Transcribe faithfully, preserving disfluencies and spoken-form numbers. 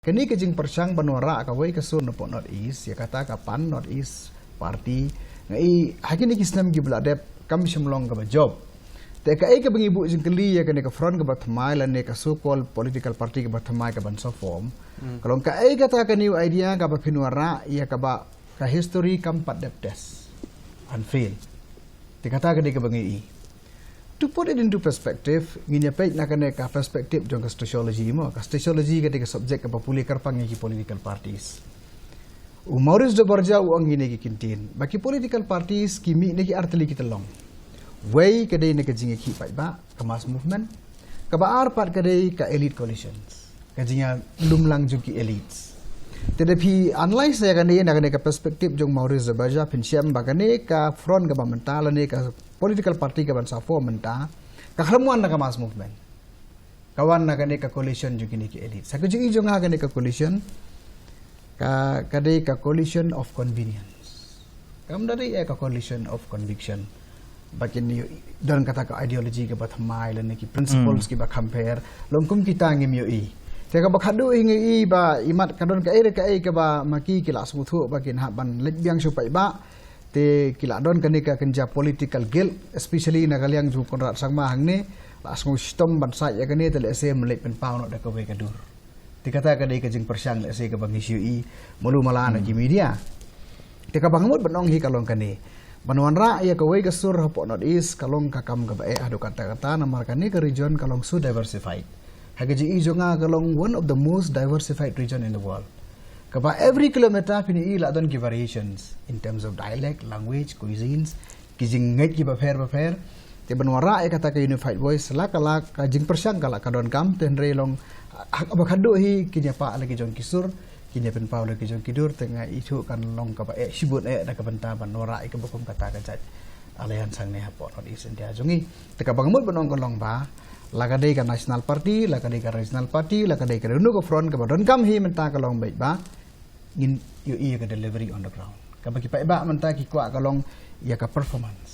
Kane ka jingpyrshang ban wanrah kawei ka sur na pdeng North East, ïa kata ka pan North East Party, nga i ha kine ki snem kiba la dep kam shym long kaba jop. Te kaei kaba ngi buh jingkylli ïa kane ka front kaba thymmai lane ka so-called political party kaba thymmai kaban sa form. Hmm. Ka long kaei kata ka new idea kaba phin wanrah ïa kaba ka history kam pat dep test and fail. Te kata ka dei kaba ngi i. To put it into perspective, ngin ïa peit na kane ka perspective jong ka sociology mo. Ka sociology ka dei ka subject kaba pule kyrpang ïa ki political parties. U Maurice de Barja u ong kine ki kyntien ba ki political parties ki mih na ki artylli ki tyllong. Wei ka dei na ka jingïakhih paidbah, ka mass movement. Kaba ar pat ka dei ka elite coalitions, ka jingïalumlang jong ki elites. Te da phi analyse ïa kane na kane ka perspective jong Maurice de Barja, phin shem ba kane ka front kaba mynta lane ka political party kaban sa form mynta ka khlem wan na ka mass movement. Ka wan na kane ka coalition jong kine ki elites. Sa ka jing i jong nga kane ka coalition ka, ka dei ka coalition of convenience. Kam da dei ka coalition of conviction. Ba kin ïoh don kata ka ideology kaba thymmai lane ki principles kiba kham pher. Long kum kita ngim ïohi. Te kaba khadduh hi ngi i ba imat ka don kaei re kaei kaba ma ki ki la sngewthuh ba kin hap ban leit biang sha u paidbah. Te ki la don kane ka kynja political guilt, especially na ka liang jong u Conrad Sangma hangne, la sngew shitom ban sait ïa kane te lehse ym leit pynpaw noh da kawei ka dur. Te kata ka dei ka jingpyrshang lehse kaba ngi shu i malu mala na ki media. Te kaba nga mut ban ong hi ka long kane. Ban wanrah ïa kawei ka sur hapoh North East ka long ka kam kaba eh haduh katta katta namar kane ka region ka long so diversified. Ha ka jing i jong nga ka long one of the most diversified region in the world. Kaba every kilometer phin i la don ki variations in terms of dialect, language, cuisines, ki jingngeit kiba pher ba pher. Te ban wanrah ïa kata ka unified voice la ka la ka jingpyrshang ka la ka donkam te hynrei long ha kaba khadduh hi kin ïa pah la ki jong ki sur, kin ïa pynpaw la ki jong ki dur, te nga ithuh kan long kaba eh shibun eh da ka bynta ban wanrah ïa kaba kum kata ka jait alliance hangne hapoh North East India jong ngi. Te kaba nga mut ban ong ka long ba la ka dei ka national party, la ka dei ka regional party, la ka dei ka renu ka front kaba donkam hi mynta ka long beit ba ngin ïohi ïa ka delivery on the ground. Kaba ki paidbah mynta ki kwah ka long ïa ka performance.